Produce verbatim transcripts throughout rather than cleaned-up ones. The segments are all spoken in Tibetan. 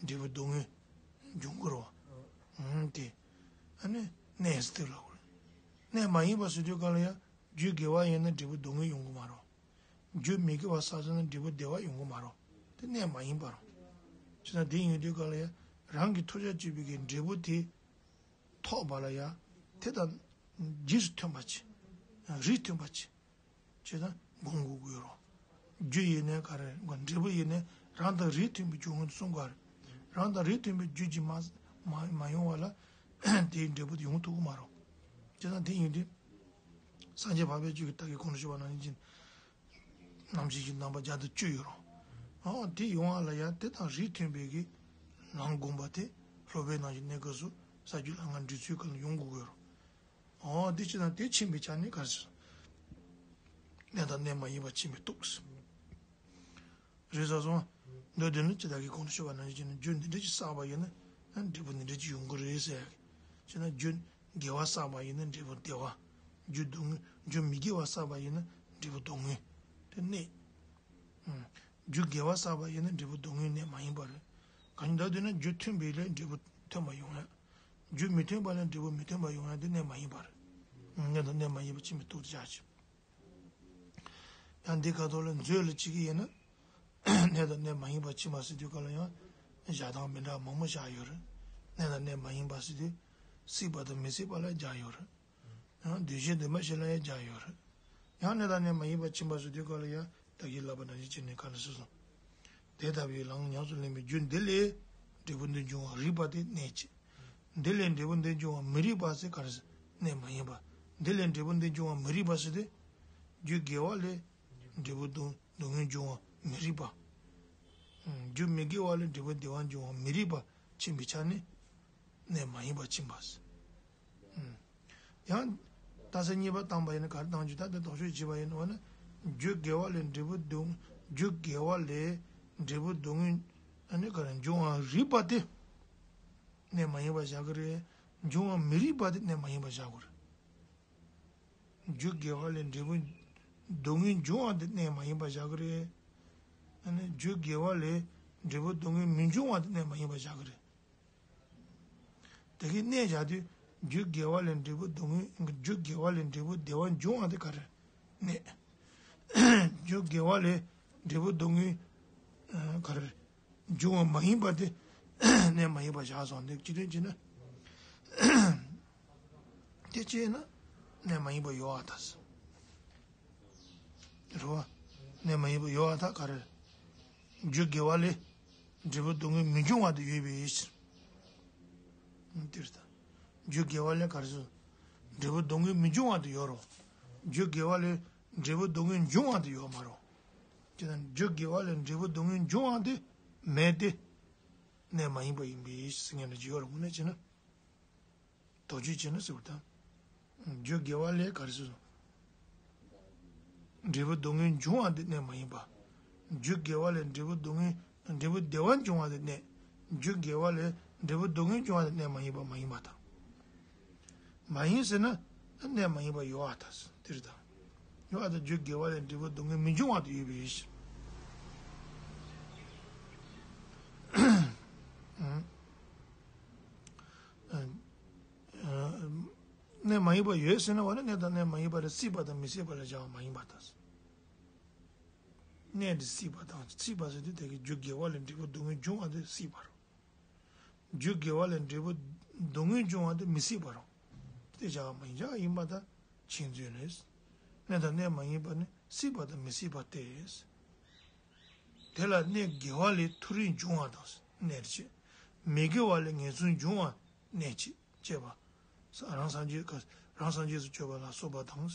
འབྲས་བུ་སྡུག་བསྔལ་འབྱུང་གི་རེད་བ། ཨང་དེ། ཨ་ནི་གནས་ཟེར་དུས་ལབ་དགོས་རེད། གནས་མ་ཡིན་པ་ཟེར་དུས་ག་ལ་ཡ། རྒྱུ་དགེ་བ་ཡིན་ན་འབྲས་བུ་སྡུག་བསྔལ་ཡོང་གི་མ་རེད། རྒྱུ་མི་དགེ་བ་བསགས་ཚར་ན་འབྲས་བུ་བདེ་བ་ཡོང་གི་མ་རེད། དེ་གནས་མ་ཡིན་པ་རེད། བྱས་ཙང་དེ་ཡིན་དུས་ག་ལ་ཡ། རང་གི་ཐོབ་བྱ་སྤྱོད་པའི་གི་འབྲས་བུ་དེ་ཐོབ་པ་ལ་ཡ། དེ་དང་རྗེས་སུ་མཐུན་པ་བྱེད། རིས་མཐུན་པ་བྱེད། བྱས་ཙང་སྒོམ་དགོས་ཀྱི་ཡོད་རེད། རྒྱུ་ཡིན་ནའི་ག་རེ་འབྲས་བུ་ཡིན་ནའི་རང་དང་རིས་མཐུན་པའི་རྒྱུ་ངོས་སུ་གསུང་ག་རེད། རང་དང་རིས་མཐུན་པའི་རྒྱུ་གཅིག་མ་མ་མ་ཡོང་བ་ལ་དེའི་འབྲས་བུ་དེ་ཡོང་ཐུབ་ཀྱི་མ་རེད། བྱས་ཙང་དེ་ཡིན་དུས། སངས་རྒྱས་འཕགས་པའི་ཆོས་ཀྱི་ད་གིན་གོང་དུ་ཞུས་པ་ནང་བཞིན། རྣམ་ཤེས་ཀྱི་རྣམ་པ་བརྒྱ་དང་བཅུ་ཡོད་རེད། ཨོ་དེ་ཡོང་བ་ལ་ཡང་དེ་དང་རིས་མཐུན་པའི་གི་ལམ་སྒོམ་པ་དེ་སློབ་དཔོན་ནང་བཞིན་གནས་སྐབས་སུ་ས་བཅུ་ལྷ་ལྔ་འབྲི་ཚུལ་ག་ལ་ཡོང་དགོས་ཀྱི་ཡོད་རེད། ཨོ་དེ་ཅི་དང་དེ་ཕྱིན་པའི་ཆ་ནས་ག་རེ་ཟེར། གནས་དང་གནས་མ་ཡིན་པ་ཕྱིན་པའི་སྟོབས། རེད་ཟེར་སོང་། མདོ་དེ་ནི་ཅི་ད་གིན་གོང་དུ་ཞུས་པ་ནང་བཞིན་རྒྱུ་འདི་འདྲ་ཅིག་བསགས་པ་ཡིན་ན་འབྲས་བུ་འདི་འདྲ་ཅིག་ཡོང་གི་རེད་ཟེར་ཡ་གི། བྱས་ན་རྒྱུ་དགེ་བ་བསགས་པ་ཡིན་ན་འབྲས་བུ་བདེ་བ། རྒྱུ་སྡུག་བསྔལ་རྒྱུ་མི་དགེ་བ་བསགས་པ་ཡིན་ན་འབྲས་བུ་སྡུག་བསྔལ། དེ་གནས། རྒྱུ་དགེ་བ་བསགས་པ་ཡིན་ན་འབྲས་བུ་སྡུག་བསྔལ་གནས་མ་ཡིན་པ་རེད། གང་ཡིན་ད་དེ་ན་རྒྱུ་མཐུན་པའི་ལས་འབྲས་བུ་མཐུན་པ་ཡོང་ཡ། རྒྱུ་མི་མཐུན་པ་ལས་འབྲས་བུ་མི་མཐུན་པ་ཡོང་ཡ་དེ་གནས་མ་ཡིན་པ་རེད། གནས་དང་གནས་མ་ཡིན་པ་ཕྱིན་པའི་སྟོབས་དེ་བྱ་ཕྱིན། ཡང་འདི་ཁ་ཐོག་ལ་མཛོད་ལ་བྱེད་ཀྱི་ཡིན་ན། གནས་དང་གནས་མ་ཡིན་པ་ཕྱིན་པ་ཟེར་དུས་ག་ལ་ཡང་། བཞག་སྟངས་མི་འདྲ་མང་པོ་བཞག་ཡོད་རེད། གནས་དང་གནས་མ་ཡིན་པ་ཟེར་དུས། སྲིད་པ་དང་མི་སྲིད་པ་ལ་སྦྱར་ཡོད་རེད། ཡང་འདུས་བྱས་འདུས་མ་བྱས་ལ་ཡང་སྦྱར་ཡོད་རེད། ཡང་གནས་དང་གནས་མ་ཡིན་པ་ཕྱིན་པ་ཟེར་དུས་ག་ལ་ཡང་ད་གིན་ལབ་པ་ནང་བཞིན་བྱས་ནས་ག་ལ་ཟེར་སོང་། དེ་ལྟ་བུའི་ལམ་ཉམས་སུ་ལེན་པའི་རྒྱུ་འདི་ལས་འབྲས་བུ་འདི་འབྱུང་བ་རིགས་པ་དེ་གནས་ཀྱི། འདི་ལས་འབྲས་བུ་འདི་འབྱུང་བ་མི་རིགས་པ་ཟེར་ག་རེ་ཟེར། གནས་མ་ཡིན་པ། འདི་ལས་འབྲས་བུ་འདི་འབྱུང་བ་མི་རིགས་པ་ཟེར་ཏེ། རྒྱུ་དགེ་བ་ལས་འབྲས་བུ་སྡུག་སྡུག་བསྔལ་འབྱུང་བ་མི་རིགས་པ། རྒྱུ་མི་དགེ་བ་ལས་འབྲས་བུ་བདེ་བ་འབྱུང་བ་མི་རིགས་པ་ཕྱིན་པའི་ཆ་ནས་གནས་མ་ཡིན་པ་ཕྱིན་པ་ཟེར། ཡང་། རྟགས་གསལ་གཉིས་པ་བཏང་པ་ཡིན་ན་ག་རེ་བཏང་རྒྱུ་ད་ལྟ་དོགས་གཅོད་བྱས་པ་ཡིན་ནོ་ན། རྒྱུ་དགེ་བ་ལས་འབྲས་བུ་སྡུག་རྒྱུ་དགེ་བ་ལས་འབྲས་བུ་སྡུག་བསྔལ་ཨ་ནི་ག་རེ་འབྱུང་བ་རིགས་པ་དེ། གནས་མ་ཡིན་པ་བཞག་གི་རེད། འབྱུང་བ་མི་རིགས་པ་དེ་གནས་མ་ཡིན་པ་བཞག་དགོས་རེད། རྒྱུ་དགེ་བ་ལས་འབྲས་བུ་སྡུག་བསྔལ་འབྱུང་བ་དེ་གནས་མ་ཡིན་པ་བཞག་གི་རེད། ཨ་ནི་རྒྱུ་དགེ་བ་ལས་འབྲས་བུ་སྡུག་བསྔལ་མི་འབྱུང་བ་དེ་གནས་མ་ཡིན་པ་བཞག་གི་རེད། དེ་གི་གནས་བཞག་དུས་རྒྱུ་དགེ་བ་ལས་འབྲས་བུ་སྡུག་བསྔལ་རྒྱུ་དགེ་བ་ལས་འབྲས་བུ་བདེ་བ་འབྱུང་བ་དེ་ག་རེ་གནས། རྒྱུ་དགེ་བ་ལས་འབྲས་བུ་སྡུག་བསྔལ་ག་རེ་འབྱུང་བ་མ་ཡིན་པ་དེ་གནས་མ་ཡིན་པ་བཞག་སོང་དེ་སྤྱི་དོན་བྱས་ན། དེ་བྱས་ན་གནས་མ་ཡིན་པ་ཡོད་ཨ་ད། རེད་བ། གནས་མ་ཡིན་པ་ཡོད་པ་དག་ག་རེ། རྒྱུ་དགེ་བ་ལས། འབྲས་བུ་སྡུག་བསྔལ་མི་འབྱུང་བ་དེ་ཡོད་པའི་ཕྱིར། འདིར་ད། རྒྱུ་དགེ་བ་ལས་ག་རེ་ཟེར། འབྲས་བུ་སྡུག་བསྔལ་མི་འབྱུང་བ་དེ་ཡོད་རོ། རྒྱུ་དགེ་བ་ལས། འབྲས་བུ་སྡུག་བསྔལ་འབྱུང་བ་དེ་ཡོད་མ་རོ། དེ་ན་རྒྱུ་དགེ་བ་ལས་འབྲས་བུ་སྡུག་བསྔལ་འབྱུང་བ་དེ། མེད་དེ། གནས་མ་ཡིན་པ་ཡིན་པའི་ཕྱིར་ཟེར་ངེས་འདྲ་ཅིག་ཡོད་རོ་དངོས་གནས་བྱས་ན། དོགས་གཅོད་བྱས་ན་ཟེར་བ་དང་། རྒྱུ་དགེ་བ་ལས་ག་རེ་ཟེར། འབྲས་བུ་སྡུག་བསྔལ་འབྱུང་བ་དེ་གནས་མ་ཡིན་པ། རྒྱུ་དགེ་བ་ལས་འབྲས་བུ་སྡུག་བསྔལ་འབྲས་བུ་བདེ་བ་འབྱུང་བ་དེ་གནས། རྒྱུ་དགེ་བ་ལས་འབྲས་བུ་སྡུག་བསྔལ་འབྱུང་བ་དེ་གནས་མ་ཡིན་པ་མ་ཡིན་པ་དང་། མ་ཡིན་ཟེར་ན་གནས་མ་ཡིན་པ་ཡོད་པ་དང་དེ་རེད་དང་། ཡོད་པ་དང་རྒྱུ་དགེ་བ་ལས་འབྲས་བུ་སྡུག་བསྔལ་མི་འབྱུང་བ་དེ་ཡོད་པའི་ཕྱིར། གནས་མ་ཡིན་པ་ཡོད་ཟེར་ན་བ་ནི་གནས་དང་གནས་མ་ཡིན་པ་ལས་སྲིད་པ་དང་མི་སྲིད་པ་ལ་བྱ་བ་མ་ཡིན་པ་དང་། གནས་དེ་སྲིད་པ་དང་སྲིད་པ་ཟེར་དུས་དེ་གི་རྒྱུ་དགེ་བ་ལས་འབྲས་བུ་སྡུག་བསྔལ་འབྱུང་བ་དེ་སྲིད་པ་རོ། རྒྱུ་དགེ་བ་ལས་འབྲས་བུ་སྡུག་བསྔལ་འབྱུང་བ་དེ་མི་སྲིད་པ་རོ། དེ་བྱ་བ་མ་ཡིན་བྱ་བ་ཡིན་པ་དང་ཕྱིན་ཚུལ་ལས། གནས་དང་གནས་མ་ཡིན་པ་ནི་སྲིད་པ་དང་མི་སྲིད་པ་སྟེ། དེ་ལ་གནས་དགེ་བ་ལས་མཐོ་རིས་འབྱུང་བ་དང་གནས་བྱེད། མི་དགེ་བ་ལས་ངན་སོང་འབྱུང་བ་གནས་བྱེད་ཅེས་པ། རང་སངས་རྒྱས་ཀ་རང་སངས་རྒྱས་སུ་བྱེད་པ་ལ་སོགས་པ་དང་།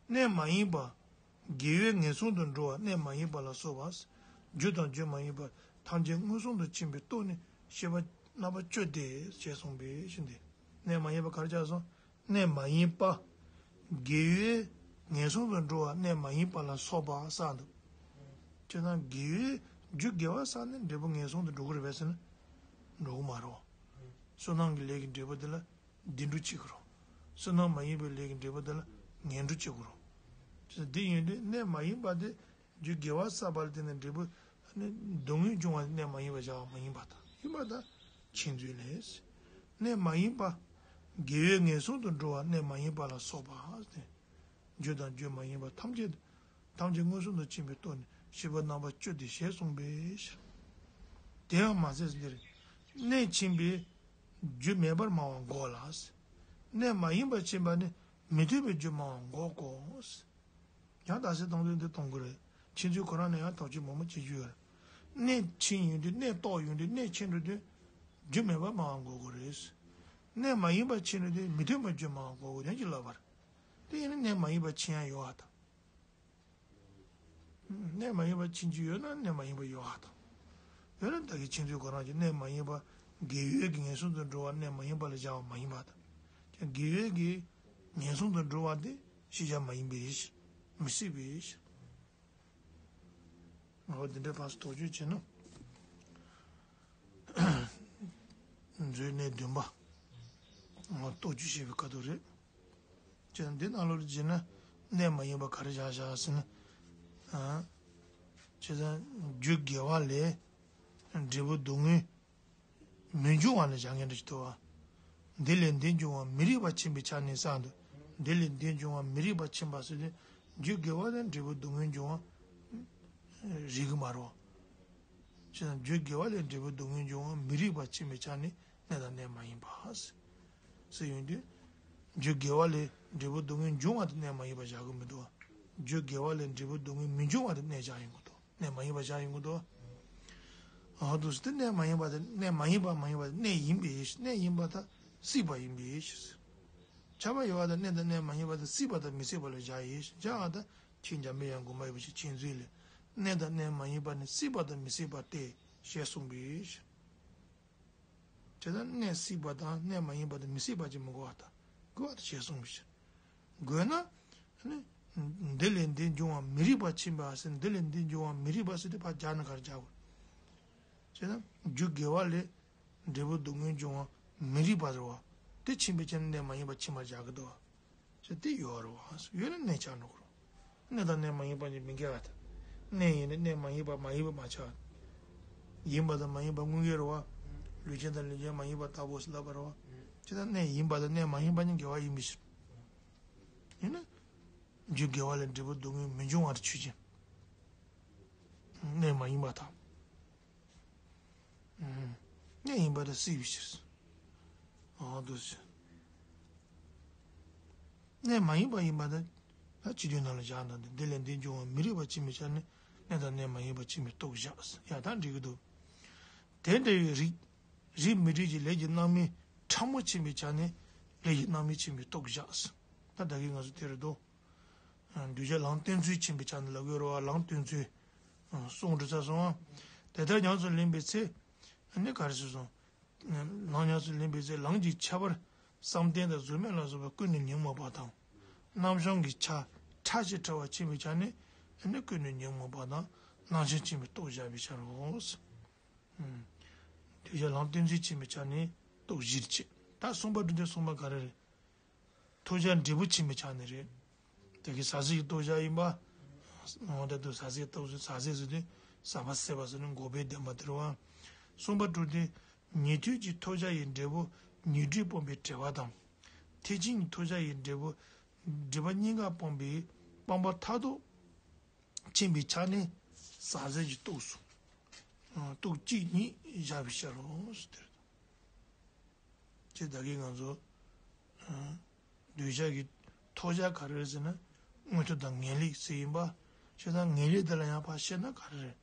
གནས་མ་ཡིན་པ། དགེ་བས་ངན་སོང་དུ་འགྲོ་བ་གནས་མ་ཡིན་པ་ལ་སོགས་པ། རྒྱུ་དང་རྒྱུ་མ་ཡིན་པ་ཐམས་ཅད་མངོན་སུམ་དུ་ཕྱིན་པའི་སྟོབས་ནི་ཤེས་པ་རྣམ་པ་བཅུ་སྟེ་ཞེས་གསུངས་པའི་ཕྱིར་ཏེ། གནས་མ་ཡིན་པ་ག་རེ་ཆགས་སོང་། གནས་མ་ཡིན་པ། དགེ་བས་ངན་སོང་དུ་འགྲོ་བ་གནས་མ་ཡིན་པ་ལ་སོགས་པ་བསགས་འདུག་ཅེ་ན་དགེ་བས་རྒྱུ་དགེ་བ་བསགས་ནས་འབྲས་བུ་ངན་སོང་དུ་འགྲོ་གི་རེད་པས་ཟེར་ན། འགྲོ་གི་མ་རེད། བསོད་ནམས་ཀྱི་ལས་ཀྱི་འབྲས་བུ་དེ་ལ་བདེ་འགྲོ་གཅིག་གི་རེད། བསོད་ནམས་མ་ཡིན་པའི་ལས་ཀྱི་འབྲས་བུ་དེ་ལ་ངན་འགྲོ་གཅིག་གི་རེད། དེ་ཡིན་དུས་གནས་མ་ཡིན་པ་དེ་རྒྱུ་དགེ་བ་བསགས་པ་ལ་བརྟེན་ནས་འབྲས་བུ་ནི་སྡུག་བསྔལ་འབྱུང་བ་གནས་མ་ཡིན་པ་བྱ་བ་མ་ཡིན་པ་དང་ ཡིན་པ་དང་། མཁྱེན་བརྩེ་ལས། གནས་མ་ཡིན་པ། དགེ་བས་ངན་སོང་དུ་འགྲོ་བ་གནས་མ་ཡིན་པ་ལ་སོགས་པ་སྟེ། རྒྱུ་དང་རྒྱུ་མ་ཡིན་པ་ཐམས་ཅད། ཐམས་ཅད་མངོན་སུམ་དུ་ཕྱིན་པའི་སྟོབས་ནི་བཞི་པོ་རྣམ་པ་བཅུ་སྟེ་ཞེས་གསུངས་པས། དེའང་མ་ཟད་འདིར། གནས་ཕྱིན་པས་རྒྱུ་མེད་པར་སྨྲ་བ་འགོག་ལ། གནས་མ་ཡིན་པར་ཕྱིན་པ་ནི་མི་མཐུན་པའི་རྒྱུ་སྨྲ་བ་འགོག་གོ། ཡང་དག་སེལ་གཏོང་དུས་འདི་གཏོང་དགོས་རེད། ཕྱིན་ཚུལ་ཁོ་རང་ནས་ཡང་དོགས་གཅོད་མང་པོ་བྱེད་རྒྱུ་ཡོད་རེད། གནས་ཕྱིན་ཡོང་དུས་གནས་རྟོགས་ཡོང་དུས་གནས་ཕྱིན་འགྲོ་དུས་རྒྱུ་མེད་པར་སྨྲ་བ་འགོག་དགོས་རེད། གནས་མ་ཡིན་པར་ཕྱིན་འགྲོ་དུས་མི་མཐུན་པའི་རྒྱུ་སྨྲ་བ་འགོག་དགོས་ཡང་ཅིག་ལབ་པ་རེད། དེ་ཡིན་ན་གནས་མ་ཡིན་པར་ཕྱིན་ཡ་ཡོད་ཨ་ད། གནས་མ་ཡིན་པར་ཕྱིན་རྒྱུ་ཡོད་ན་གནས་མ་ཡིན་པ་ཡོད་ཨ་ད། ཡོད་ན་ད་གིན་ཕྱིན་ཚུལ་ཁོ་རང་གི་གནས་མ་ཡིན་པ་དགེ་བའི་གི་ངན་སོང་དུ་འགྲོ་བ་གནས་མ་ཡིན་པ་ལ་བཞག་པ་མ་ཡིན་པ་དང་། ཀྱང་དགེ་བའི་གི་ངན་སོང་དུ་འགྲོ་བ་དེ་ཤེས་བྱ་མ་ཡིན་པའི་ཕྱིར། མི་སྲིད་པའི་ཕྱིར། འོ་འདི་འདྲའི་ཕར་ཚུར་དོགས་གཅོད་བྱས་ན། མཛོད་གནས་བདུན་པ། འོ་རྟོགས་བརྗོད་བྱེད་པའི་ཁ་ཐུག་རེད། ཅེས་འདི་ནང་ལོགས་ལ་བྱས་ན་གནས་མ་ཡིན་པ་ག་རེ་བཞག་བཞག་ཟེར་ན། ཨ། བྱས་ཙང་རྒྱུ་དགེ་བ་ལས་འབྲས་བུ་སྡུག་བསྔལ་མི་འབྱུང་བ་ལ་བཞག་མཁན་འདྲ་ཞིག་འདུག་བ། འདི་ལས་འདི་འབྱུང་བ་མི་རིགས་པ་ཕྱིན་པའི་ཆ་ནས་བསམ་འདུག་འདི་ལས་འདི་འབྱུང་བ་མི་རིགས་པ་ཕྱིན་པ་ཟེར་ཏེ་རྒྱུ་དགེ་བ་ལས་འབྲས་བུ་སྡུག་བསྔལ་འབྱུང་བ་རིགས་ཀྱི་མ་རེད་བ། བྱས་ཙང་རྒྱུ་དགེ་བ་ལས་འབྲས་བུ་སྡུག་བསྔལ་འབྱུང་བ་མི་རིགས་པ་ཕྱིན་པའི་ཆ་ནས་གནས་དང་གནས་མ་ཡིན་པ། ཟེར་ཡོང་དུས། རྒྱུ་དགེ་བ་ལས་འབྲས་བུ་སྡུག་བསྔལ་འབྱུང་བ་དེ་གནས་མ་ཡིན་པ་བཞག་གི་མི་འདུག་བ། རྒྱུ་དགེ་བ་ལས་འབྲས་བུ་སྡུག་བསྔལ་མི་འབྱུང་བ་དེ་གནས་བཞག་ཡོང་གི་འདུག་གནས་མ་ཡིན་པ་བཞག་ཡོང་གི་འདུག་བ། འོ་འདུག་སེ་དེ་གནས་མ་ཡིན་པ་དེ་གནས་མ་ཡིན་པ་མ་ཡིན་པ་དེ་གནས་ཡིན་པའི་ཕྱིར་གནས་ཡིན་པ་དང་སྲིད་པ་ཡིན་པའི་ཕྱིར། ཁྱབ་པ་ཡོད་པ་དང་གནས་དང་གནས་མ་ཡིན་པ་དེ་སྲིད་པ་དང་མི་སྲིད་པ་ལ་བཞག་ཡིན་ཕྱིར་བཞག་པ་དང་ཁྱེད་འཇམ་པའི་དབྱངས་དགོངས་པ་ཡོད་པའི་ཕྱིར་མཁྱེན་བརྩེ་ལས་གནས་དང་གནས་མ་ཡིན་པ་ནི་སྲིད་པ་དང་མི་སྲིད་པ་སྟེ་ཞེས་གསུངས་པའི་ཕྱིར། དེ་ལྟར་གནས་སྲིད་པ་དང་གནས་མ་ཡིན་པ་དང་མི་སྲིད་པ་ཅིག་མི་དགོས་པ་དང་དགོས་པ་དང་ཞེས་གསུངས་པའི་ཕྱིར། དགོས་ན། ནི། འདི་ལས་འདི་འབྱུང་བ་མི་རིགས་པ་ཕྱིན་པ་ཟེར་འདི་ལས་འདི་འབྱུང་བ་མི་རིགས་པ་ཟེར་དེ་ཕར་སྦྱར་ན་ག་རེ་སྦྱར་དགོས། བྱས་ན་རྒྱུ་དགེ་བ་ལས་འབྲས་བུ་སྡུག་བསྔལ་འབྱུང་བ་མི་རིགས་པ་རེད་བ། དེ་ཕྱིན་པའི་ཕྱིར་གནས་མ་ཡིན་པ་ཕྱིན་པར་སྦྱར་གི་འདུག་བ། ཟེར་དེ་ཡོད་རེད་བ། ཡོད་ན་གནས་ཆགས་འགྲོ་གི་རེད། གནས་དང་གནས་མ་ཡིན་པ་གཉིས་མི་འགལ་བ་དང་། གནས་ཡིན་ན་གནས་མ་ཡིན་པ་མ་ཡིན་པ་མ་ཆགས། ཡིན་པ་དང་མ་ཡིན་པ་དངོས་འགལ་རེད་བ། ལུས་ཅན་དང་ལུས་ཅན་མ་ཡིན་པ་ལྟ་བུ་ཟེར་ལབ་པ་རེད་བ། ཅི་ལྟར་གནས་ཡིན་པ་དང་གནས་མ་ཡིན་པ་གཉིས་འགལ་བ་ཡིན་པའི་ཕྱིར། ཡིན་ན། རྒྱུ་དགེ་བ་ལས་འབྲས་བུ་སྡུག་བསྔལ་མི་འབྱུང་བར་ཆོས་ཅན། གནས་མ་ཡིན་པ་དང་། གནས་ཡིན་པ་དང་སྲིད་པའི་ཕྱིར། འོ་འདུག་སེ། གནས་མ་ཡིན་པ་ཡིན་པ་དང་། ད་སྤྱི་དོན་ནང་ལ་བཞག་ན་འདི་ལས་འདི་འབྱུང་བ་མི་རིགས་པ་ཕྱིན་པའི་ཆ་ནས་གནས་དང་གནས་མ་ཡིན་པ་ཕྱིན་པའི་རྟོགས་བཞག་ཡ་ད་འགྲིག་གི་འདུག་དེ་འདྲ་བའི་རིགས། རིགས་མི་རིགས་ཀྱི་ལས་ཀྱི་རྣམ་སྨིན་ཕྲ་མོ་ཕྱིན་པའི་ཆ་ནས་ལས་ཀྱི་རྣམ་སྨིན་ཕྱིན་པའི་རྟོགས་བཞག་ད་ད་གིན་ང་ཚོ་དེ་རེད་དོ། གདུལ་བྱ་ལམ་སྟོན་ཚུལ་ཕྱིན་པའི་ཆ་ནས་ལབ་དགོས་རེད་བ་ལམ་སྟོན་ཚུལ། གསུང་འགྲོ་ཚར་སོང་ཨ། དེ་ལྟར་ཉམས་སུ་ལེན་པའི་ཚེ། ནི་ག་རེ་ཟེར་སོང་། ལམ་ཉམས་སུ་ལེན་པའི་ཚེ་ལམ་གྱི་ཁྱད་པར་བསམ་གཏན་དང་གཟུགས་མེད་ལ་སོགས་པ་ཀུན་ནས་ཉོན་མོངས་པ་དང་། རྣམ་བྱང་གི་ཆ་ཕྲ་ཞིང་ཕྲ་བ་ཕྱིན་པའི་ཆ་ནས་ནི་ཀུན་ནས་ཉོན་མོངས་པ་དང་རྣམ་བྱང་ཕྱིན་པའི་རྟོགས་བཞག་པའི་ཕྱིར་རོ། གདུལ་བྱ་ལམ་སྟོན་ཚུལ་ཕྱིན་པའི་ཆ་ནས་རྟོགས་གཞིར་བྱེད་ད་གསུམ་པ་འགྲོ་དུས་གསུམ་པ་ག་རེ་རེད། ཐོས་བྱ་འབྲས་བུ་ཕྱིན་པའི་ཆ་ནས་རེད། དེ་གི་ཟག་བཅས་ཀྱི་རྟོགས་བྱ་ཡིན་པ། འོ་ད་དུ་ཟག་བཅས་རྟོགས་ཟག་བཅས་ཟེར་དུས་ཟག་པ་ཟད་པ་ཟེར་ནས་འགོག་པའི་བདེན་པ་དེ་རེད་བ། གསུམ་པ་དྲུག་སྟེ། ཉན་ཐོས་ཀྱི་ཐོས་བྱ་ཡི་འབྲས་བུ་ཉོན་སྒྲིབ་སྤངས་པའི་དྲི་བ་དང་། ཐེག་ཆེན་གྱི་ཐོས་བྱ་ཡི་འབྲས་བུ་སྒྲིབ་པ་གཉིས་ཀ་སྤངས་པའི་སྤངས་པ་མཐར་ཐུག་ཕྱིན་པའི་ཆ་ནས་ཟག་བཅས་ཀྱི་རྟོགས་སོ། རྟོགས་གཅིག་ཉིད་བཞག་པའི་ཕྱིར་རོ། དེ་རེད། ཅེས་བདག་གིས་ང་ཚོ། གདུལ་བྱ་གི་ཐོས་བྱ་ག་རེ་རེད་ཟེར་ན། མངོན་མཐོ་དང་ངེས་ལེགས་ཟེར་ཡིན་པ། བྱས་ཙང་ངེས་ལེགས་དེ་ལ་ཡང་ཕར་བཤད་ན་ག་རེ་རེད།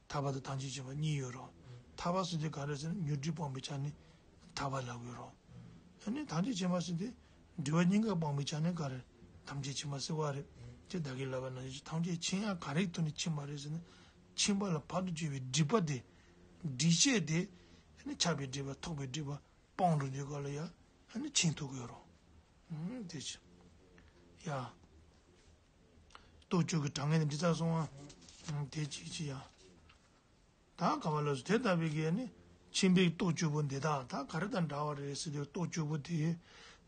ཐར་པ་དང་ཐམས་ཅད་མཁྱེན་པ་གཉིས་ཡོད་རོ། ཐར་པ་ཟེར་དུས་ག་རེ་ཟེར་ན་ཉོན་སྒྲིབ་སྤངས་པའི་ཆ་ནས་ཐར་པ་ལབ་ཡོད་རོ། ཨ་ནི་ཐམས་ཅད་མཁྱེན་པ་ཟེར་དུས་སྒྲིབ་པ་གཉིས་ཀ་སྤངས་པའི་ཆ་ནས་ག་རེ་ཐམས་ཅད་མཁྱེན་པ་ཟེར་བ་རེད། ཅེས་བདག་གིས་ལབ་པ་ནང་བཞིན་ཐམས་ཅད་མཁྱེན་ཡག་ག་རེའི་ཐོག་ནས་མཁྱེན་པ་རེད་ཟེར་ན། མཁྱེན་པ་ལ་བར་དུ་གཅོད་པའི་སྒྲིབ་པ་དེ། སྒྲིབ་བྱེད་དེ། ཨ་ནི་ཆགས་པའི་སྒྲིབ་པ་ཐོགས་པའི་སྒྲིབ་པ། སྤང་རུ་འདི་ག་ལ་ཡ། ཨ་ནི་ཆིང་ཐུག་གི་རོ། ཨུམ་དེ་ཆི། ཡ། རྟོགས་བཅུ་གི་གྲངས་ངེས་འདི་ཚར་སོང་ཨ། ཨུམ་དེ་ཅི་ཅི་ཡ། ད་ག་བ་ལ་སུ་དེ་ལྟ་བུའི་གི་ནི་ཆེན་པོའི་རྟོགས་བཅུ་པོ་འདི་དག་ད་ག་རེ་དང་འདྲ་བ་རེད་ཟེར་དུས་རྟོགས་བཅུ་པོ་དེ་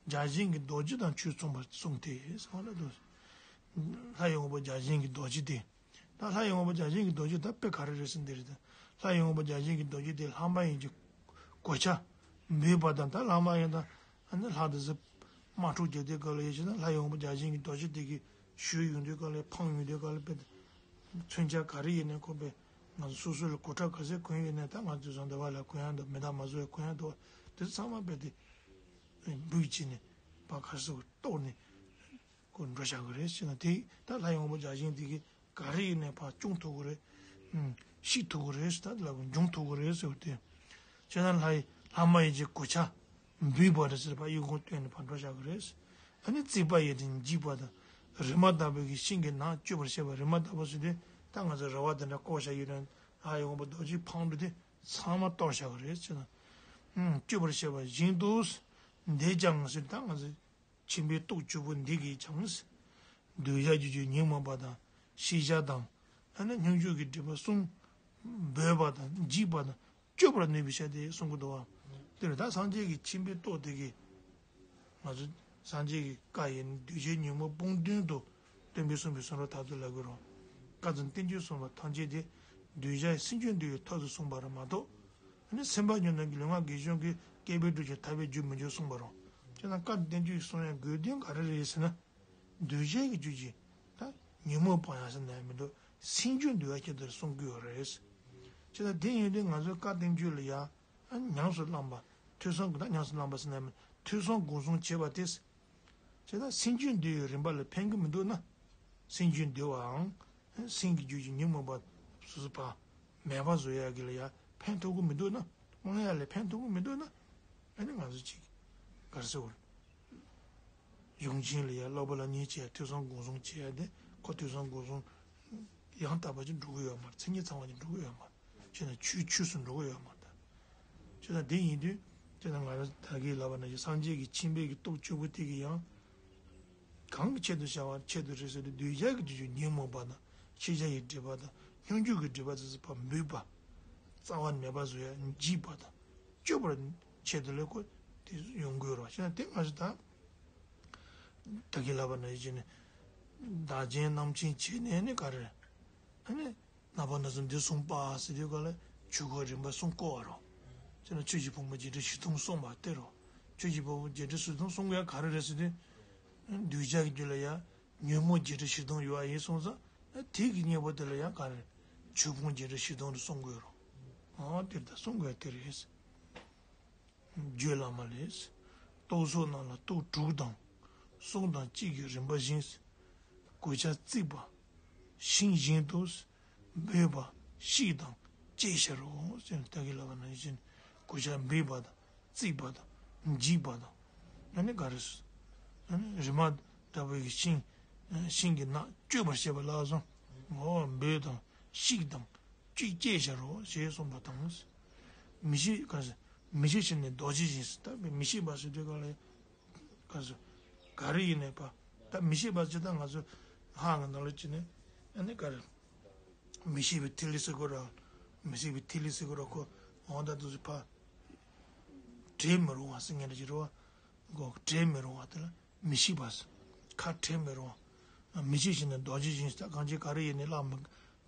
བརྒྱ་བྱིན་གྱི་རྡོ་རྗེ་དང་ཆོས་མཚུངས་པར་གསུངས་ཏེ་ཟེར་བ་ལ་དུ། ལྷ་ཡི་དབང་པོ་བརྒྱ་བྱིན་གྱི་རྡོ་རྗེ་དེ། ད་ལྷ་ཡི་དབང་པོ་བརྒྱ་བྱིན་གྱི་རྡོ་རྗེ་ད་དཔེ་ག་རེ་རེད་ཟེར་འདི་རེད་ད། ལྷ་ཡི་དབང་པོ་བརྒྱ་བྱིན་གྱི་རྡོ་རྗེ་དེ་ལྷ་མ་ཡིན་གྱི་ གོ་ཆ་འབུལ་བ་དང་། ད་ལྷག་མ་ཡིན་ན་ཨ་ནི་ལྷ་དེ་ཚོ་དམག་འཁྲུག་རྒྱག་དུས་སྐབས་ལ་ཡིན་ན་ལྷ་ཡི་དབང་པོ་བརྒྱ་བྱིན་གྱིས་རྡོ་རྗེ་དེ་གིས་གཞུ་ཡོང་དུས་སྐབས་ལ་འཕངས་ཡོང་དུས་སྐབས་ལ་དཔེ་མཚོན་ཆ་ག་རེ་ཡིན་ནའི་ཁོ་པས་ང་ཚོ་སོ་སོ་ལ་གོ་ཁྲབ་ག་ཚད་གོན་ཡོད་ནའི་ད་ང་ཚོ་བཟང་འདི་བ་ལ་གོན་ཡག་འདུག་མི་དག་མ་བཟོ་ཡ་གོན་ཡག་འདུག་དེ་ཚང་མ་དཔེ་དེ་འབུལ་བྱས་ནས་ཕར་ག་རེ་ཟེར་གཏོར་ནས། ཁོ་འགྲོ་བཞག་གི་རེད་ཟེར་ན། དེ་ད་ལྷ་ཡི་དབང་པོ་བརྒྱ་བྱིན་དེ་གིས་ག་རེ་ཡིན་ནའི་ཕར་སྐྱོང་ཐུབ་ཀྱི་རེད། ཨུམ། བཤིག་ཐུབ་ཀྱི་རེད་ཟེར། ད་ལ་འབྱུང་ཐུབ་ཀྱི་རེད་ཟེར་བ་དེ། བྱས་ན་ལྷ་ཡི་ལྷ་མ་ཡིན་གྱི་གོ་ཆ་འབུལ་བ་རེད་ཟེར། ཕར་ཡི་གུ་བཏོན་ནས་ཕར་འགྲོ་བཞག་གི་རེད། ཨ་ནི་བརྩིགས་པ་ཡི་དེ་འཇིག་པ་དང་། རི་མ་བཏབ་པའི་གི་ཤིང་གི་ནགས་གཅོད་པར་བྱེད་པ། རི་མ་བཏབ་པ་ཟེར་དུས་ད་ང་ཚོ་ར་བ་དེ་འདྲ་བརྐོས་བཞག་ཡོད་ན་ལྷ་ཡི་དབང་པོ་རྡོ་རྗེ་འཕངས་འགྲོ་དུས་ཚང་མ་གཏོར་བཞག་གི་རེད་ཟེར་ན། ཨུམ། གཅོད་པར་བྱེད་པ་བཞིན་དུ། འདས་ཀྱང་ཟེར། ད་ང་ཚོ་ཁྱིམ་པའི་སྟོབས་བཅུ་པོ་འདི་གིས་ཀྱང་། འདོད་ཆགས་སྒྱུ་འཕྲུལ་ཉོན་མོངས་པ་དང་ཤེས་བྱ་དང་། ཨ་ནི་སྙོམས་འཇུག་གི་སྒྲིབ་པ་གསུམ་འབུལ་བ་དང་འཇིག་པ་དང་གཅོད་པར་ནུས་པའི་ཕྱིར་ཏེ་གསུང་གི་འདུག་བ། དེ་ལ་ད་སངས་རྒྱས་ཀྱི་ཁྱིམ་པའི་སྟོབས་དེ་གིས་ང་ཚོ་སངས་རྒྱས་ཀྱི་བཀའ་ཡིན་འདོད་ཆགས་ཉོན་མོངས་སྤོང་དོན་དུ་སྟོན་པས་གསུངས་པའི་གསུང་རབ་ཐག་ཏུ་ལ་དགོས་རོ། བཀའ་དང་བསྟན་བཅོས་གསུངས་པ་ཐམས་ཅད་དེ་འདོད་ཆགས་སེམས་བསྐྱོད་འདུལ་བའི་ཐབས་སུ་གསུངས་པ་རེད་མ་གཏོགས། ཨ་ནི་སེམས་དཔའ་ཉོན་མོངས་ཀྱི་ལུས་ངག་གི་གཞུང་གི་བསྐལ་པའི་སྒྲུབ་བྱེད་ཐར་པའི་རྒྱུ་མི་འཇོག་གསུངས་པ་རོ། ཁྱེད་རང་བཀའ་བསྟན་བཅོས་གསུང་ཡང་དགོས་དོན་ག་རེ་རེད་ཟེར་ན། འདོད་ཆགས་ཀྱི་རྒྱུ་གཅིག་ད་ཉོན་མོངས་སྤང་ཡག་ཟེར་ནའི་མི་འདུག་སེམས་བསྐྱོད་འདུལ་བ་ཁྱེད་ཚོར་གསུང་གི་ཡོད་རེད། ཁྱེད་ད་དེ་ཡིན་དུས་ང་ཚོའི་བཀའ་བསྟན་བཅོས་ལ་ཡ་ཨ་ཉམས་སུ་བླངས་པ། ཐོས་བསམ་གྱི་ད་ཉམས་སུ་བླངས་པ་ཟེར་ནའི་མི་ཐོས་བསམ་སྒོམ་གསུམ་བྱེད་པ་དེ། ཁྱེད་ད་སེམས་བསྐྱོད་འདུལ་བའི་རིམ་པ་ལ་ཕན་གི་མི་འདུག་ན། སེམས་བསྐྱོད་འདུལ་བའང་སེམས་ཀྱི་རྒྱུད་ཀྱི་ཉོན་མོངས་པ་སོ་སོ་ཕར་མེད་པ་བཟོ་ཡག་གི་ལ་ཡ་ཕན་ཐོགས་གི་མི་འདུག་ན། སྤང་ཡག་ལ་ཕན་ཐོགས་གི་མི་འདུག་ན། ཨ་ནི་ང་ཚོ་ཅིག་ག་རེ་ཟེར་བ་རེད། གཞུང་ཆེན་ལ་ཡ་སློབ་པ་ལ་ཉན་བྱས་ཐོས་བསམ་སྒོམ་གསུམ་བྱས་ཏེ་ཁོ་ཐོས་བསམ་སྒོམ་གསུམ་ཡང་དག་པ་ཅིག་འགྲོ་གི་ཡོད་མ་རེད། མཚན་ཉིད་ཚང་བ་ཅིག་འགྲོ་གི་ཡོད་མ་རེད། བྱས་ན་ཆོས་ཆོས་སུ་འགྲོ་གི་ཡོད་མ་རེད། བྱས་ན་དེ་ཡིན་དུས་བྱས་ན་ང་རང་ད་གིན་ལབ་པ་ནང་བཞིན་སངས་རྒྱས་ཀྱི་ཁྱིམ་པའི་གི་སྟོབས་བཅུ་པོ་དེ་གི་ཡང་གང་གི་ཆེད་དུ་བྱ་བ་ཆེད་དུ་རེད་ཟེར་དུས་འདོད་ཆགས་ཀྱི་རྒྱུ་ཆོས་ཉོན་མོངས་པ་དང་ཤེས་བྱ་ཡི་སྒྲིབ་པ་དང་སྙོམས་འཇུག་གི་སྒྲིབ་པ་དེ་ཚོ་ཕར་འབུད་པ། རྩ་བ་ནས་མེད་པ་བཟོ་ཡ་འཇིག་པ་དང་གཅོད་པར་ཆེད་དུ་ལས་ཁོ་དེ་ཡོང་དགོས་རོ། བྱས་ན་དེ་ང་ཚོ་ད། ད་གིན་ལབ་པ་ནང་བཞིན་ནི། བདག་རྐྱེན་རྣམ་མཁྱེན་བྱས་ནས་ནི་ག་རེ། ཨ་ནི། ནང་པ་སྣ་ཚོགས་འདི་གསུངས་པ་ཟེར་དུས་ག་ལ་ཆོས་འཁོར་རིམ་པ་གསུམ་བསྐོར་བ་རོ། ཅེ་ན་ཆོས་ཀྱི་ཕུང་པོ་བརྒྱད་ཁྲི་བཞི་སྟོང་གསུངས་པ་སྟེ་རོ། ཆོས་ཀྱི་ཕུང་པོ་བརྒྱད་ཁྲི་བཞི་སྟོང་གསུང་གི་ཡ་ག་རེ་རེད་ཟེར་དུས། འདོད་ཆགས་ཀྱི་རྒྱུད་ལ་ཡ་ཉོན་མོངས་བརྒྱད་ཁྲི་བཞི་སྟོང་ཡོད་པ་ཡིན་སོང་ཙང་དེ་གི་གཉེན་པོ་དེ་ལ་ཡ་ག་རེ། ཆོས་ཕུང་བརྒྱད་ཁྲི་བཞི་སྟོང་དུ་གསུང་དགོས་རོ། ཨ་དེ་ལྟར་གསུང་དགོས་དེ་རེད། རྒྱུད་བླ་མ་ལས། སྟོབས་ཚོགས་རྣམས་ལ་སྟོབས་དྲུག་དང་། གསུམ་དང་གཅིག་གི་རིམ་པ་བཞིན། གོ་ཆ་བརྩིགས་པ་ཤིང་བཞིན་དུ། འབུད་པ་བཤིག་དང་བཅད་བྱར་རོ། ཟེར་ནས་ད་གིན་ལབ་པ་ནང་བཞིན་གོ་ཆ་འབུད་པ་དང་བརྩིགས་པ་དང་འཇིག་པ་དང་། ཨ་ནི་ག་རེ་ཟེར། ཨ་ནི་རི་མ་འདྲ་བའི་གི་ཤིང་ཤིང་གི་ནགས་གཅོད་པར་བྱེད་པ་ལ་སོགས། འོ་འབུད་དང་བཤིག་དང་། གཅིག་སྐྱེས་བྱ་རོ་ཞེས་གསུངས་པ་དང་། མི་ཤེས་ག་ཟེར། མི་ཤེས་ཕྱིར་ནི་རྡོ་རྗེ་བཞིན་ཟེར། ད་མི་ཤེས་པ་ཟེར་དུས་ག་ལ་ག་ཟེར། ག་རེ་ཡིན་ནའི་ཕ། ད་མི་ཤེས་པ་ཟེར་ད་ང་ཚོ་ཧ་གི་ནང་ལ་ཅི་ནས་ཨ་ནི་ག་རེ། མི་ཤེས་པའི་ཐིག་ལེ་ཟེར་གོ་ར། མི་ཤེས་པའི་ཐིག་ལེ་ཟེར་གོ་ར་ཁོ་འོང་ད་དུ་ཕ། བྲལ་མི་རུང་བ་ཟེར་ངེས་འདྲ་ཅིག་རེད་བ། མགོ་བྲལ་མི་རུང་བ་དེ་ལ་མི་ཤེས་པ་ཟེར། ཁ་བྲལ་མི་རུང་བ། མི་ཤེས་ཕྱིར་ནི་རྡོ་རྗེ་བཞིན་ཟེར། གང་ཅི་ག་རེ་ཡིན་ནའི་བླ་མ་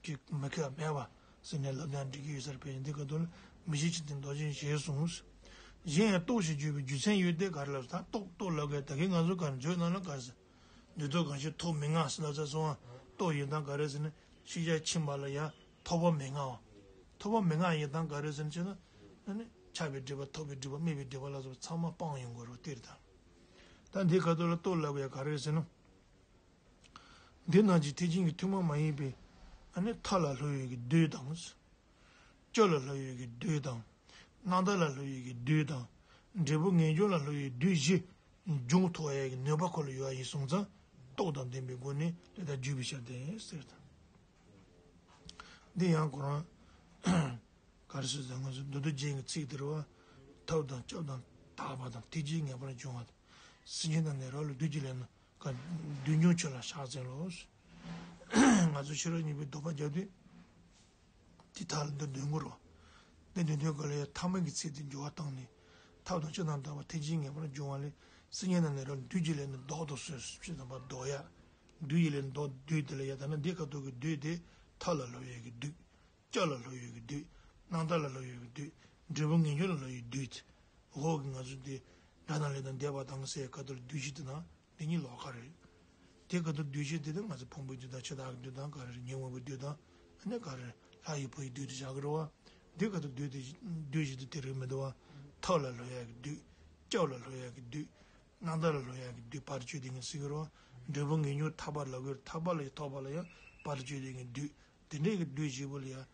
གིས་མི་ཁེགས་མེད་པ་ཟེར་ནས་ལབ་ན་འགྲིག་གི་ཡོད་ས་རེད། བས་འདི་ག་དུས་ལ་མི་ཤེས་ཕྱིར་ནི་རྡོ་རྗེ་བཞིན་ཞེས་གསུངས། གཞན་ཡང་རྟོགས་ཞེས་བརྗོད་པའི་རྒྱུ་མཚན་ཡོད་དེ་ག་རེ་ལབ་ད་རྟོགས་རྟོགས་ལབ་མཁན་ད་གིན་ང་ཚོ་ག་རེ་བརྗོད་གནང་ན་ག་རེ་ཟེར། འདི་རྟོགས་གང་ཞིག་ཐོབ་མི་མངའ་ཟེར་ལབ་ཚར་སོང་ང་། རྟོགས་ཡོན་ཏན་ག་རེ་ཟེར་ན་ཤེས་བྱ་ཕྱིན་པ་ལ་ཡང་ཐོབ་པ་མི་མངའ་བ། ཐོབ་པ་མི་མངའ་ཡོན་ཏན་ག་རེ་ཟེར་ན་ཅེ་ན། ཨ་ནི་ཆགས་པའི་སྒྲིབ་པ་ཐོབ་པའི་སྒྲིབ་པ་སྨིན་པའི་སྒྲིབ་པ་ལ་སོགས་པ་ཚང་མ་སྤངས་ཡོང་དགོས་རོ་དེར་ད། ད་འདི་ག་དུས་ལ་རྟོགས་ལབ་ཡ་ག་རེ་ཟེར་ན། འདི་རྣམས་ཀྱི་ཐེག་ཆེན་གྱི་ཐུན་མོང་མ་ཡིན་པའི་ཨ་ནི་མཐའ་ལ་སླུ་བའི་གི་བདུད་དང་། སྐྱོབ་ལ་སླུ་བའི་གི་བདུད་དང་། རྣམ་དག་ལ་སླུ་བའི་གི་བདུད་དང་། འབྲས་བུ་ངེས་འབྱུང་ལ་སླུ་བའི་བདུད་བཞི་འབྱུང་ཐུབ་ཡ་གི་ནུས་པ་ཁོ་ལ་ཡོད་པ་ཡིན་སོང་ཙང་རྟོགས་དང་ལྡན་པའི་སྒོ་ནས་དེ་ལྟར་བརྗོད་པའི་ཕྱིར་ཏེ་ཟེར་ད། འདི་ཡང་ཁོ་རང་ག་རེ་ཟེར་ཟེར་ང་ཚོ་མདོ་སྡེ་རྒྱན་གྱི་ཚིག་དེ་རེད་བ། ཐབས་དང་སྐྱབས་དང་དག་པ་དང་ཐེག་ཆེན་ངེས་པར་འབྱུང་བ་དང་། སེམས་ཅན་རྣམས་ནི་རབ་ལ་བདུད་ཀྱིས་བསླད་ན། བདུད་འཇོམས་ཁྱོད་ལ་ཕྱག་འཚལ་ལོ། ང་ཚོ་ཕྱི་རབས་གཉིས་པའི་ལྡོག་པ་རྒྱག་དུས། དེ་དག་ལ་འདི་འདོན་དགོས་རེད་བ། འདི་འདོན་དུས་ག་ལ་ཡ་ཐ་མ་གི་ཚིག་དེ་འགྱུར་བ་བཏང་ནས། ཐབས་དང་སྐྱབས་དང་དག་པ་ཐེག་ཆེན་ངེས་པར་འབྱུང་བ་ལས། སེམས་ཅན་རྣམས་ནི་རབ་ལ་བདུད་ཀྱིས་བསླད་ན་བཟློག་ཏུ་གསོལ་ཞེས་དམ་པ་བཟློག་ཡ། བདུད་ཀྱིས་བསླད་ན་བཟློག་བདུད་དེ་ལ་ཡ་ད་ནི་འདི་སྐབས་ཐོག་གི་བདུད་དེ་ཐབས་ལ་སླུ་བའི་གི་བདུད། སྐྱབས་ལ་སླུ་བའི་གི་བདུད། རྣམ་དག་ལ་སླུ་བའི་གི་བདུད། འབྲས་བུ་ངེས་འབྱུང་ལ་ལོག་པའི་བདུད། འོག་གི་ང་ཚོ་འདི་དགྲ་དང་ལས་དང་འདས་པ་དང་ཟེར་ཁ་ཐུར་བདུད་བཞི་དེ་དང་འདི་གཉིས་ལོགས་ཀ་རེད། དེ་ཁ་ཐུར་བདུད་བཞི་དེ་དང་ང་ཚོ་ཕུང་པོའི་བདུད་དང་ཆོས་བདག་གི་བདུད་དང་ག་རེ་རེད། ཉོན་མོངས་པའི་བདུད་དང་ཨ་ནི་ག་རེ་ལྷ་ཡི་བུ་ཡི་བདུད་དེ་བཞག་གི་རེད་བ། འདི་ཁ་ཐུར་བདུད་དེ་བདུད་བཞི་དེ་དེ་རིགས་མི་འདུག་བ། ཐབས་ལ་སློབ་ཡག་གི་བདུད། སྐྱབས་ལ་སློབ་ཡག་གི་བདུད། རྣམ་དག་ལ་སློབ་ཡག་གི་བདུད་བར་གཅོད་དེ་ངས་ཟེར་གི་རེད་བ། འབྲས་བུ་ངེས་འབྱུང་ཐར་པ་ལ་གོ་ཐར་པ་ལ་ཡང་ཐོབ་པ་ལ་ཡང་བར་གཅོད་དེ་ངས་བདུད། དེ་འདྲའི་གི་བདུད་བཞི་པོ་ལ་ཡང་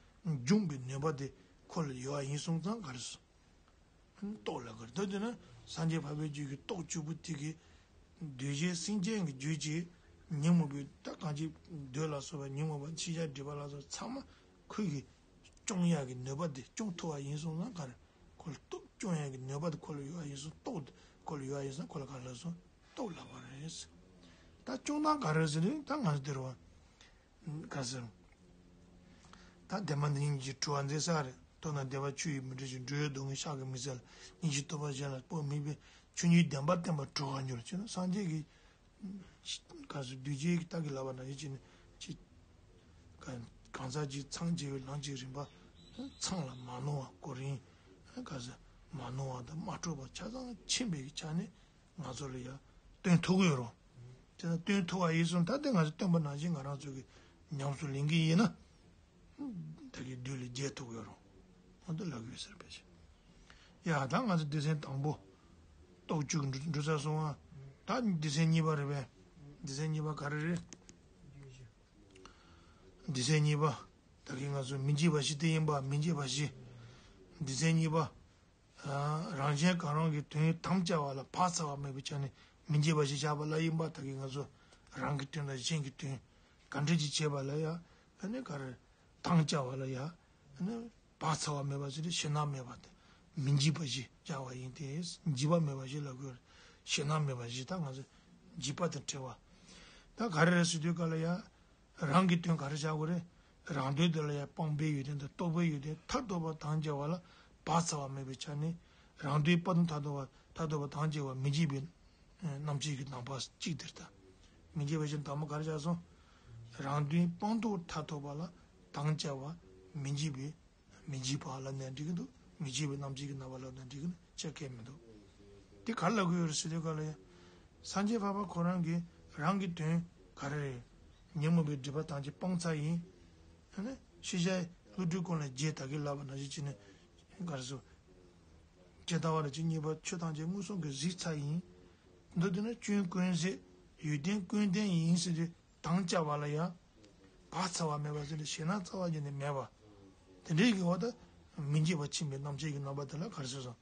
འཇུག་པའི་ནུས་པ་དེ་ཁོ་ལ་ཡོད་པ་ཡིན་སོང་ཙང་ག་རེ་ཟེར། རྟོགས་ལ་གར་ད་དེ་ན་སངས་རྒྱས་འཕགས་པའི་རྒྱུད་ཀྱི་རྟོགས་བཅུ་པོ་དེ་གི་འདུས་བྱས་སེམས་ཅན་གྱི་རྒྱུད་ཀྱི་ཉོན་མོངས་པའི་ད་གང་ཅི་འདོད་ལ་སོགས་པ་ཉོན་མོངས་པ་ཕྱི་བྱ་སྒྲིབ་པ་ལ་སོགས་ཚང་མ་ཁོ་གི་སྐྱོང་ཡག་གི་ནུས་པ་དེ་སྐྱོང་ཐུབ་པ་ཡིན་སོང་ཙང་ག་རེ་ཁོ་ལ་རྟོགས་སྐྱོང་ཡག་གི་ནུས་པ་དེ་ཁོ་ལ་ཡོད་པ་ཡིན་སོང་རྟོགས་ཁོ་ལ་ཡོད་པ་ཡིན་སོང་ཁོ་ལ་ག་རེ་ལབ་སོང་རྟོགས་ལབ་པ་རེད། ད་སྐྱོང་སྟངས་ག་རེ་ཟེར་ན་ད་ང་ཚོ་འདིར་བ། ག་ཟེར། ད་བདེན་པ་འདི་ཉིད་ཀྱི་གྲོལ་བ་མཛད་ས་རེད། མདོར་ན་བདེ་བ་ཆོས་ཡིས་མི་འགྲུབ་ཅིང་། འགྲོ་བའི་སྡུག་བསྔལ་བཤགས་ཀྱིས་མི་ཟད་ལ། ཉོན་མོངས་པའི་རྟོག་པ་གཞན་ལ་སྤོ་མེད་པའི། ཆོས་ཉིད་བདེན་པ་བསྟན་པར་གྲོལ་བར་འགྱུར། ཅེ་ན་སངས་རྒྱས་ཀྱི་ག་ཟེར་གདུལ་བྱའི་རྟ་གི་ལབ་པ་ན་ཡིད་ཀྱི་ནི་ཅི་གང་ཟག་གཅིག་འཚང་རྒྱ་བའི་ལམ་གྱི་རིམ་པ་འཚང་ལ་མ་ནོར་བ་གོ་རིམ་ག་ཟེར་མ་ནོར་བ་དང་མ་འཕྲོག་པ་ཆ་ཚང་ཕྱིན་པའི་ཆ་ནས། ང་ཚོ་ལ་ཡང་སྟོན་ཐུབ་ཀྱི་ཡོད་རེད། དེ་ན་སྟོན་ཐུབ་པ་ཡིན་སོང་ད་ལྟ་ང་ཚོ་སྟོན་པ་ནང་བཞིན་ང་རང་ཚོ་གིས་ཉམས་སུ་ལེན་གྱི་ཡིན་ན། ད་གི་བདུད་ལས་རྒྱལ་ཐུབ་ཀྱི་ཡོད་རེད། ཨ་འདི་ལབ་ཀྱི་ཡོད་ཟེར་བས། ཡ་ད་ང་ཚོ་སྡེ་ཚན་དང་པོ། རྟོགས་བཅུ་གི་འགྲོ་འགྲོ་ས་སོང་ང་། ད་སྡེ་ཚན་གཉིས་པ་རེད་པས། སྡེ་ཚན་གཉིས་པ་ག་རེ་རེད། སྡེ་ཚན་གཉིས་པ། ད་གི་ང་ཚོ་མི་འཇིགས་པ་བཞི་དེ་ཡིན་པ་མི་འཇིགས་པ་བཞི། སྡེ་ཚན་གཉིས་པ། རང་གཞན་གང་རུང་གི་དོན་དམ་བཅའ་བ་ལ་བག་ཚ་བ་མེད་པའི་ཆ་ནས་མི་འཇིགས་པ་ཞེས་བྱ་བ་ལ་ཡིན་པ་ད་གིན་ང་ཚོ་རང་གི་དོན་དང་གཞན་གྱི་དོན་ག་འདྲ་ཅིག་བྱེད་པ་ལ་ཡ་ཨ་ནི་ག་རེ་དམ་བཅའ་བ་ལ་ཡ་ཨ་ནི་བག་ཚ་བ་མེད་པ་ཟེར་ཏེ་ཞེད་སྣང་མེད་པ་དེ་མི་འཇིགས་པ་ཞེས་བྱ་བ་ཡིན་ཏེ། འཇིགས་པ་མེད་པ་ཞེས་ལབ་དགོས། ཞེད་སྣང་མེད་པ་ཞེས་ད་ང་ཚོ་འཇིགས་པ་དང་བྲལ་བ། ད་ག་རེ་རེད་ཟེར་དུས་ག་ལ་ཡ། རང་གི་དོན་ག་རེ་བྱ་དགོས་རེད། རང་དོན་དེ་ལ་ཡང་སྤང་བའི་ཡོན་ཏན་དང་རྟོགས་པའི་ཡོན་ཏན་མཐར་ཐུག་པ་དང་བཅས་པ་ལ་བག་ཚ་བ་མེད་པའི་ཆ་ནས། རང་དོན་སྤང་དང་མཐར་ཐུག་པ་མཐར་ཐུག་པ་དང་བཅས་པ་མི་འཇིགས་པའི་རྣམ་བཅད་ཀྱི་རྣམ་པ་གཅིག་དེར་ལྟ། མི་འཇིགས་པའི་ཆ་ནས་དང་པོ་ག་རེ་བྱ་སོང་། རང་དོན་སྤང་ཐོག་མཐར་ཐུག་པ་ལ་དང་བཅས་པ་མི་འཇིགས་པའི། མི་འཇིགས་པ་ལབ་ནས་འགྲིག་གི་འདུག་མི་འཇིགས་པའི་རྣམ་བཅད་ཀྱི་རྣམ་པ་ལབ་ནས་འགྲིག་གི་འདུག་ཆ་ཁེལ་མི་འདུག་དེ་ག་རེ་ལབ་དགོས་ཡོད་རེད་ཟེར་དུས་ག་ལ་ཡ། སངས་རྒྱས་འཕགས་པ་ཁོ་རང་གིས་རང་གི་དོན་ག་རེ་རེད། ཉོན་མོངས་པའི་སྒྲིབ་པ་ཐམས་ཅད་སྤངས་ཚར་ཡིན། ཨ་ནི་ཤེས་བྱ་བསླུ་བྲིད་ཀུན་ལས་རྒྱལ་ད་གི་ལབ་པ་ནང་བཞིན་བྱས་ནས་ག་རེ་ཟེར། ཇི་ལྟ་བ་ལ་ཇི་སྙེད་པ་ཆོས་ཐམས་ཅད་མངོན་སུམ་གྱིས་གཟིགས་ཚར་ཡིན། མདོར་བསྡུས་ན་སྐྱོན་ཀུན་ཟད་ཡོན་ཏན་ཀུན་ལྡན་ཡིན་ཟེར་ཏེ། དང་བཅས་པ་ལ་ཡང་བག་ཚ་བ་མེད་པ་ཟེར་ནས་ཞེད་སྣང་རྩ་བ་ཉིད་ནས་མེད་པ། དེ་འདྲའི་གི་འོག་ཏུ་མི་འཇིགས་པ་ཆེན་པོའི་རྣམ་བཅད་ཀྱི་རྣམ་པ་དེ་ལ་ག་རེ་ཟེར་སོང་།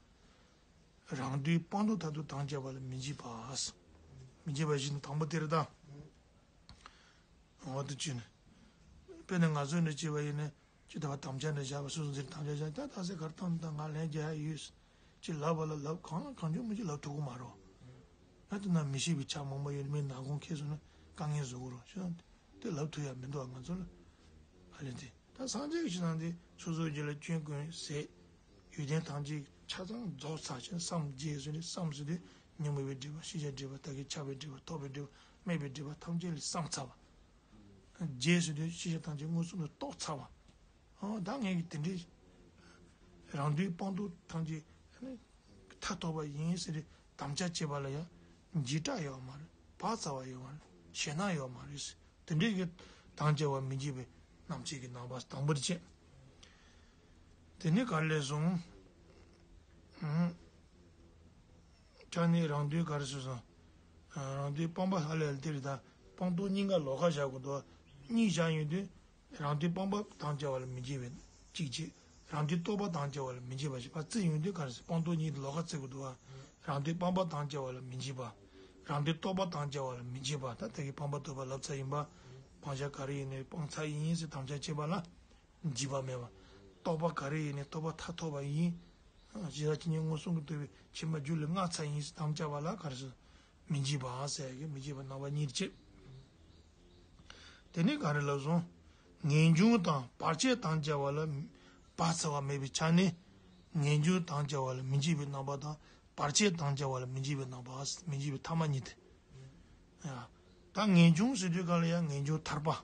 རང་དོན་སྤང་ཐོག་མཐར་ཐུག་དང་བཅས་པ་ལ་མི་འཇིགས་པ། མི་འཇིགས་པ་བཞི་ནི་དང་པོ་དེ་རེད་ད། འོག་ཏུ་བཅུ་ནི། དཔེར་ན་ང་ཚོ་འདྲ་བྱས་པ་ཡིན་ན། ཅི་ལྟ་བ་དམ་བཅའ་འདྲ་བཞག་པ་སོ་སོ་འཛིན་དམ་བཅའ་བཞག་ད་ད་ཟེར་གར་བཏང་ད་ང་ལན་རྒྱག་ཡ་ཡོད། ཅི་ལབ་པ་ལ་ལབ་གང་ལ་གང་བྱུང་མི་ཅི་ལབ་ཐུབ་ཀྱི་མ་རེད། ད་དེ་ན་མི་ཤེས་པའི་ཆ་མང་པོ་ཡོད་མི་ནག་ཁུང་ཁེལ་སོང་ན་དཀའ་ངལ་བཟོ་གི་རེད་ཤོད་དེ་ལབ་ཐུབ་ཡ་མི་འདུག་ང་ཚོ་ལ། ཨ་ལེ་དེ་ད་སངས་རྒྱས་ཀྱི་ཞིང་ནང་དེ་སོ་སོའི་རྒྱུད་ལ་སྐྱོན་ཀུན་ཟད། ཡོན་ཏན་ཐམས་ཅད་ཆ་ཚང་རྫོགས་ཚར་ཕྱིན་བསམ་རྒྱས་ཟེར་ནས་བསམ་ཟེར་དུས་ཉོན་མོངས་པའི་སྒྲིབ་པ་ཤེས་བྱའི་སྒྲིབ་པ་ད་གིན་ཆགས་པའི་སྒྲིབ་པ་ཐོགས་པའི་སྒྲིབ་པ་སྨྲས་པའི་སྒྲིབ་པ་ཐམས་ཅད་ལས་སངས་ཚར་བ། རྒྱས་ཟེར་དུས་ཤེས་བྱ་ཐམས་ཅད་མངོན་སུམ་དུ་རྟོགས་ཚར་བ། ཨོ་ད་ངས་ཀྱི་དེ་འདྲའི་རང་དོན་སྤང་ཐོག་ཐམས་ཅད་མཐར་ཐུག་པ་ཡིན་ཟེར་ཏེ་དམ་བཅའ་བྱེད་པ་ལ་ཡང་འཇིགས་སྐྲག་ཡོད་མ་རེད། བག་ཚ་བ་ཡོད་མ་རེད། ཞེད་སྣང་ཡོད་མ་རེད། དེ་འདྲའི་གི་དང་བཅས་པ་མི་འཇིགས་པའི་རྣམ་བཅད་ཀྱི་རྣམ་པ་དང་པོར་བྱེད། དེ་ནས་ག་རེ་ལས་བཟུང་། ཨང་། ཅག་ནི་རང་དོན་ག་རེ་ཟེར་སོང་། རང་དོན་སྤང་པ་ཧ་ལས་ལ་དེ་རེད་ད། སྤང་ཐོག་གཉིས་ཀ་ལོགས་ཀ་བཞག་དགོས་འདུག་གཉིས་བཞག་ཡོང་དུས། རང་དོན་སྤང་པ་དང་བཅས་པ་ལ་མི་འཇིགས་པའི་གཅིག་བྱས། རང་དོན་རྟོགས་པ་དང་བཅས་པ་ལ་མི་འཇིགས་པ་ཞེས་པ་བརྩི་ཡོང་དུས་ག་རེ་ཟེར་སྤང་ཐོག་གཉིས་ལོགས་ཀ་བརྩི་དགོས་འདུག་བ། རང་དོན་སྤང་པ་དང་བཅས་པ་ལ་མི་འཇིགས་པ། རང་དོན་རྟོགས་པ་དང་བཅས་པ་ལ་མི་འཇིགས་པ་ད་ལྟ་གི་སྤང་པ་རྟོགས་པ་ལབ་ཚར་ཡིན་པ། སྤང་བྱ་ག་རེ་ཡིན་ནའི་སྤང་ཚར་ཡིན་ཟེར་དམ་བཅའ་བྱེད་པ་ལ། འཇིགས་པ་མེད་པ། རྟོགས་པ་ག་རེ་ཡིན་ནའི་རྟོགས་པ་མཐར་ཐུག་པ་ཡིན། ཇི་ལྟར་ཇི་སྙེད་མངོན་སུམ་གྱིས་རྟོགས་པའི་ཕྱིན་པ་རྒྱུད་ལ་མངའ་ཚར་ཡིན་ཟེར་དམ་བཅའ་བ་ལ་ག་རེ་ཟེར། མི་འཇིགས་པ་ཟེར་གི་མི་འཇིགས་པ་རྣམ་པ་གཉིས་བྱེད། དེ་ནས་ག་རེ་ལབ་སོང་། ངེས་འབྱུང་དང་བར་ཆད་དང་བཅས་པ་ལ་བག་ཚ་བ་མེད་པའི་ཆ་ནས། ངེས་འབྱུང་དང་བཅས་པ་ལ་མི་འཇིགས་པའི་རྣམ་པ་དང་བར་ཆད་དང་བཅས་པ་ལ་མི་འཇིགས་པའི་རྣམ་པ་མི་འཇིགས་པའི་ཐ་མ་གཉིས་ཏེ། ཡ། ད་ངེས་འབྱུང་ཟེར་དུས་ག་ལ་ཡ་ངེས་འབྱུང་ཐར་པ། བྱས་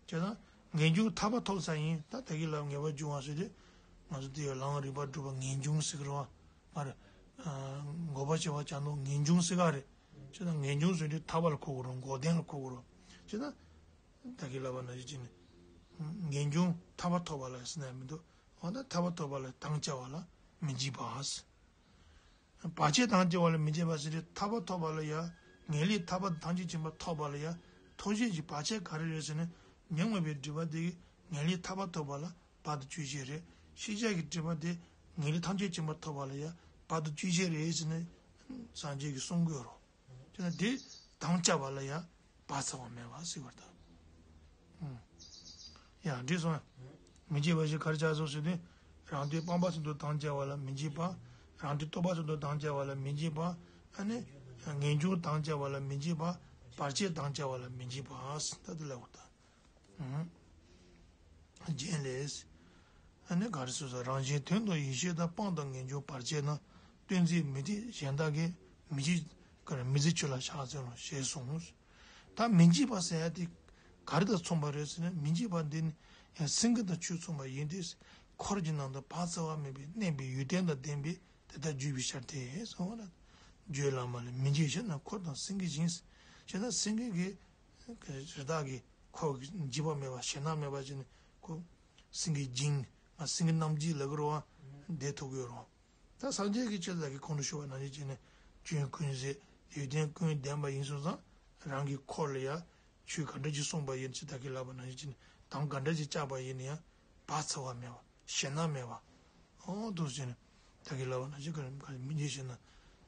ཙང་ངེས་འབྱུང་ཐར་པ་ཐོབ་ས་ཡིན་ད་ད་གི་ལ་ངེས་པ་འབྱུང་བ་ཟེར་དུས། ང་ཚོ་དེ་ཡོད་ལམ་རིམ་པ་སྒྲུབ་པ་ངེས་འབྱུང་ཟེར་གི་རེད་བ། ང་རེ་འགོག་པ་བྱེད་པ་བྱ་མདོ་ངེས་འབྱུང་ཟེར་ག་རེད། བྱས་ཙང་ངེས་འབྱུང་ཟེར་དུས་ཐར་པ་ལ་གོ་དགོས་རེད། འགོག་བདེན་ལ་གོ་དགོས་རེད། བྱས་ཙང་ད་གིན་ལབ་པ་ནང་བཞིན་བྱས་ནས་ངེས་འབྱུང་ཐར་པ་ཐོབ་པ་ལ་ཟེར་ན་མི་འདུག་འོ་ན་ཐར་པ་ཐོབ་པ་ལ་དམ་བཅའ་བ་ལ་མི་འཇིགས་པ། བར་ཆད་དང་བཅས་པ་ལ་མི་འཇིགས་པ་ཟེར་དུས་ཐར་པ་ཐོབ་པ་ལ་ཡང་ངེས་ལེགས་ཐར་པ་དང་ཐམས་ཅད་མཁྱེན་པ་ཐོབ་པ་ལ་ཡང་ཐོགས་བཅས་ཀྱི་བར་ཆད་ག་རེ་རེད་ཟེར་ན། ཉོན་མོངས་པའི་སྒྲིབ་པ་དེ་གིས་ངེས་ལེགས་ཐར་པ་ཐོབ་པ་ལ་བར་དུ་གཅོད་བྱེད་རེད། ཤེས་བྱ་གི་སྒྲིབ་པ་དེ་ངེས་ལེགས་ཐམས་ཅད་མཁྱེན་པ་ཐོབ་པ་ལ་ཡང་བར་དུ་གཅོད་བྱེད་རེད་ཟེར་ནས་སངས་རྒྱས་ཀྱིས་གསུང་གི་ཡོད་རེད། དེ་ན་དེ་དམ་བཅའ་བ་ལ་ཡང་བག་ཚ་བ་མེད་པ་ཟེར་བ་དང་། ཡང་འགྲིག་སོང་། མི་འཇིགས་པ་ཞེས་ག་རེ་བྱ་སོང་ཟེར་དུས། རང་དོན་སྤངས་པ་ཚུལ་དུ་དམ་བཅའ་བ་ལ་མི་འཇིགས་པ། རང་དོན་རྟོགས་པ་ཚུལ་དུ་དམ་བཅའ་བ་ལ་མི་འཇིགས་པ། ཨ་ནི་ངེས་འབྱུང་དམ་བཅའ་བ་ལ་མི་འཇིགས་པ། བར་ཆད་དམ་བཅའ་བ་ལ་མི་འཇིགས་པ། ད་དེ་ལབ་པ་དང་། རྒྱན་ལས། ཨ་ནི་ག་རེ་ཟེར་ས། རང་གཞན་དོན་དང་ཡེ་ཤེས་དང་། སྤངས་དང་ངེས་འབྱུང་བར་ཆད་རྣམས། སྟོན་མཛད་མུ་སྟེགས་གཞན་དག་གིས། མི་འཇིགས་ག་རེ་མི་བརྫི་ཆོས་ལ་ཕྱག་འཚལ་ལོ། ཞེས་གསུངས། ད་མི་འཇིགས་པ་ཟེར་ཡ་དེ་ག་རེ་དང་མཚུངས་པ་རེད་ཟེར་ན། མི་འཇིགས་པ་འདི་ནི་ཡང་སེང་གེ་དང་ཆོས་མཚུངས་པ་ཡིན་ཏེ། འཁོར་གྱི་ནང་དུ་བག་ཚ་བ་མེད་པའི་གནས་པའི་ཡོན་ཏན་དང་ལྡན་པས་དེ་ལྟར་བརྗོད་པའི་ཕྱིར་ཏེ་གསུངས་པ་ལ། བརྗོད་ལ་མ་ལས་མི་འཇིགས་ཞེ་ན། འཁོར་དང་སེང་གེ་བཞིན། ཞེ་ན་སེང་གེ་གི་རི་དྭགས་ཀྱི་འཁོར་འཇིགས་པ་མེད་པ་ཞེ་སྣང་མེད་པ་ཅིག་ནི་ཁོ་སེང་གེ་བཞིན། ང་སེང་གེ་རྣམ་བསྒྱིངས་ལབ་ཀྱི་རེད་བ། བསྡད་ཐུབ་ཀྱི་ཡོད་རེད་བ། ད་སངས་རྒྱས་ཀྱིས་ཅི་ལྟར་གྱི་གོང་དུ་ཞུས་པ་ནང་བཞིན་བྱས་ནས་སྐྱོན་ཀུན་ཟད་ཡོན་ཏན་ཀུན་ལྡན་པ་ཡིན་སོང་ཙང་། རང་གི་འཁོར་ལ་ཡང་ཆོས་ག་འདྲ་ཅིག་གསུངས་པ་ཡིན། ཅི་ད་གིན་ལབ་པ་ནང་བཞིན་བྱས་ནས་དམ་ག་འདྲ་ཅིག་བཅའ་བ་ཡིན་ན་ཡང་བག་ཚ་བ་མེད་པ་ཞེ་སྣང་མེད་པ། འོ་འདུག་ཟེར་ནས་ད་གིན་ལབ་པ་ནང་བཞིན་ག་རེ་མི་འཇིགས་ཞེ་ན།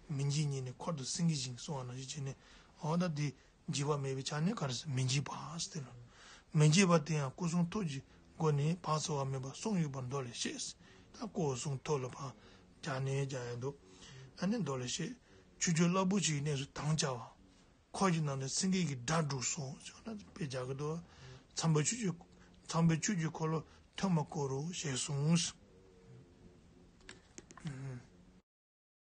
མི་འཇིགས་ཉིད་ནི་འཁོར་དང་སེང་གེ་བཞིན་གསུངས་པ་ནང་བཞིན་བྱས་ནས། འོ་ད་འདི། འཇིགས་པ་མེད་པའི་ཆ་ནས་ག་རེ་ཟེར། མི་འཇིགས་པ་ཟེར་ལ། མི་འཇིགས་པ་དེ་ཡང་སྐུ་གསུང་ཐུགས་ཀྱི་སྒོ་ནས་བག་ཚ་བ་མེད་པར་གསུངས་ཡོད་པར་མདོ་ལས་ཤེས། ད་སྐུ་གསུང་ཐུགས་ལ་ཕར་སྦྱར་ནས་སྦྱར་ཡ་འདུག་ཨ་ནི་མདོ་ལས་ཤེས། ཆོས་སྤྱོད་རླབས་པོ་ཆེའི་གནས་སུ་དམ་བཅའ་བ། འཁོར་གྱི་ནང་ནས་སེང་གེ་གི་སྒྲ་སྒྲོགས་སོ་ཞེས་ན་དཔེ་སྦྱར་གི་འདུག་མཚན་དཔེ་ཆོས་ཀྱི་མཚན་དཔེ་ཆོས་ཀྱི་འཁོར་ལོ་ཐོག་མར་བསྐོར་རོ་ཞེས་གསུངས།